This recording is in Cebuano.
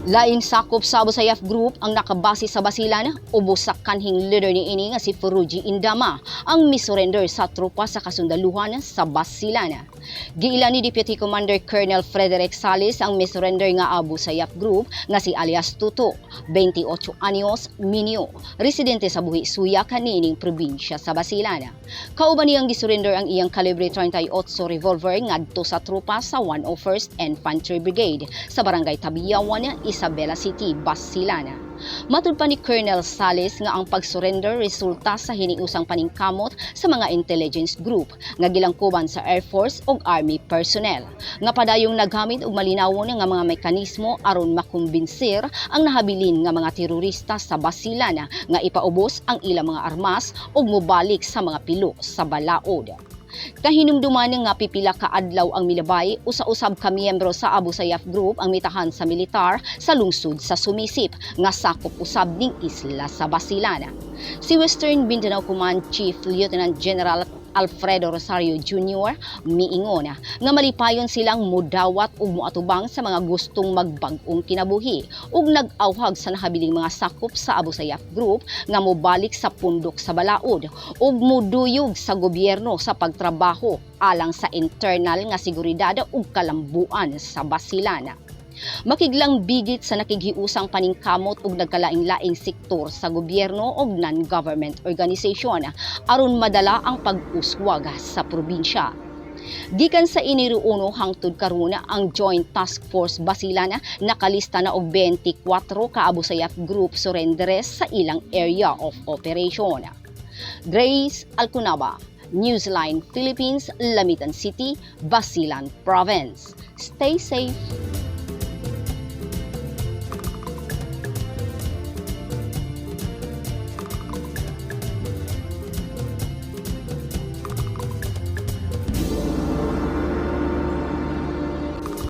Laing sakop sa Abu Sayyaf Group ang nakabase sa Basilan, ubos sa kanhing leader ni ini nga si Furuji Indama ang misurrender sa tropa sa kasundaluhan sa Basilan. Giila ni Deputy Commander Colonel Frederick Salis ang misurrender nga Abu Sayyaf Group nga si alias Tuto, 28 anyos, Minyo, residente sa Buhi Suya kanining probinsya sa Basilan. Kauban niyang gisurrender ang iyang kalibre 38 revolver ngadto sa tropa sa 101st Infantry Brigade sa Barangay Tabiyawan, Isabela City, Basilan. Matud pa ni Colonel Sales nga ang pagsurrender resulta sa hiniusang paningkamot sa mga intelligence group nga gilangkoban sa Air Force ug Army personnel nga padayong naggamit og malinawon nga mga mekanismo aron makumbinsir ang nahabilin nga mga terorista sa Basilan nga ipaubos ang ilang mga armas ug mobalik sa mga pilo sa balaod. Kahinumduman nga pipila ka adlaw ang milabay, usa-usab ka miyembro sa Abu Sayyaf Group ang mitahan sa militar sa lungsod sa Sumisip nga sakop usab ning isla sa Basilan. Si Western Mindanao Command Chief Lieutenant General Alfredo Rosario Jr. miingon nga malipayon silang mudawat ug moatubang sa mga gustong magbag-ong kinabuhi ug nag-awhag sa nahabiling mga sakop sa Abu Sayyaf Group nga mobalik sa pundok sa balaod ug muduyog sa gobyerno sa pagtrabaho alang sa internal nga seguridad ug kalambuan sa Basilan. Makiglang bigit sa nakighiusang paningkamot ug nagkalaing-laing sektor sa gobyerno ug non-government organization aron madala ang pag-uswag sa probinsya. Gikan sa Enero 1 hangtod karon, ang Joint Task Force Basilan nakalista na og 24 ka Abu Sayyaf Group surrenderes sa ilang area of operation. Grace Alcunaba, Newsline Philippines, Lamitan City, Basilan Province. Stay safe.